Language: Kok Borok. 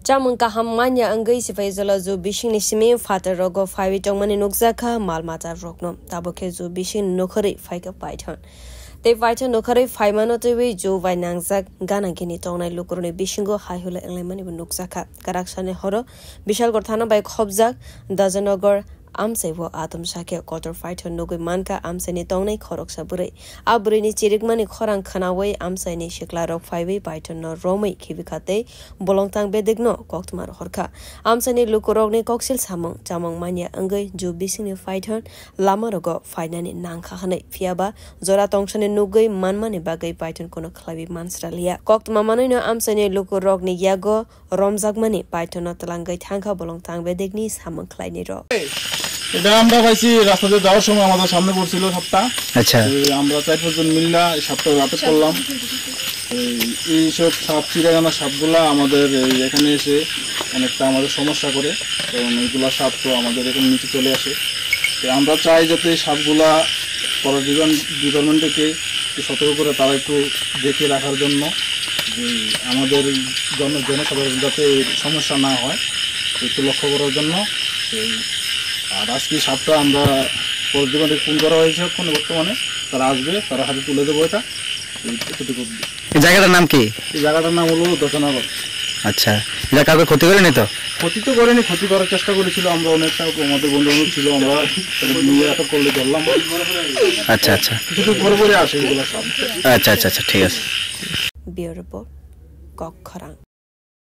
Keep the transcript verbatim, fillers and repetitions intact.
Chamung kaham manya wngwi sipai jwla zoo bisingni simi phatar rogo phaiwi tongmani nukjakha mal mata rokno. Tabuk khe zoo bisingni nukharwi phaikha python. Tei python nukharwi phaimano twiwi zoo bai nangjak gana gini tongnai lukurokni bisingo hai hula wnglaimanibo nukjakha. Kwraksani horo Bishalgarh thana bai khopjak Dajanagar amchaibo atom sakhe kotor python nugwi mankha amchaini tongnai khoroksa bwrwi. A bwrwini chirikmani khorang khwnawi amchaini siklarok phaiwi python no romwi khibikha tei bolong tang bedekno koktwma rohorkha. Amchaini lukurokni koksil samung chamung manya wngwi zoo bisingni python lamarogo phainani nangkha hwnwi, phiyaba jora tongsani nugwi manmani bagwi python kono khlaiwi mansraliya. Koktwma manwino amchaini lukurokni yago romjakmani python no twlangwi thangkha bolong tang bedekni samung khlainai rok. এটা আমরা পাইছি রাস্তা দিয়ে যাওয়ার সময় আমাদের সামনে পড়ছিল সাপটা। আচ্ছা। এই আমরা চার পাঁচজন মিল্লা এই সাপটা আটক করলাম। এই, এইসব সাপ, চিড়িয়াখানা সাপগুলা আমাদের এই এখানে এসে অনেকটা আমাদের সমস্যা করে, কারণ এইগুলা সাপ তো আমাদের এখানে নিচে চলে আসে। তো আমরা চাই যাতে এই সাপগুলা ফরেস্ট ডিপার্টমেন্ট থেকে একটু সতর্ক করে তারা একটু দেখে রাখার জন্য, যে আমাদের জন-, জনসাধারণ যাতে এর সমস্যা না হয়, একটু লক্ষ্য করার জন্য। এই, আর আজকে সাপটা আমরা পরের দোকান থেকে ফোন করা হয়েছে, এখন বর্তমানে তারা আসবে, তারা হাতে তুলে দেবো এটা। এই এতটুকু অবধি। এই জায়গাটার নাম কি? এই জায়গাটার নাম হলো দশনগর। আচ্ছা, এটা কাউকে ক্ষতি করেনি তো? ক্ষতি তো করেনি, ক্ষতি করার চেষ্টা করেছিল। আমরা অনেকটা, আমাদের বন্ধু বান্ধব ছিল, আমরা নিয়ে আটক করলে ধরলাম। আচ্ছা, আচ্ছা। কিছুদিন পরে পরে আসে এগুলো সব। আচ্ছা, আচ্ছা, আচ্ছা, ঠিক আছে। Bureau Report, Kokkhorang.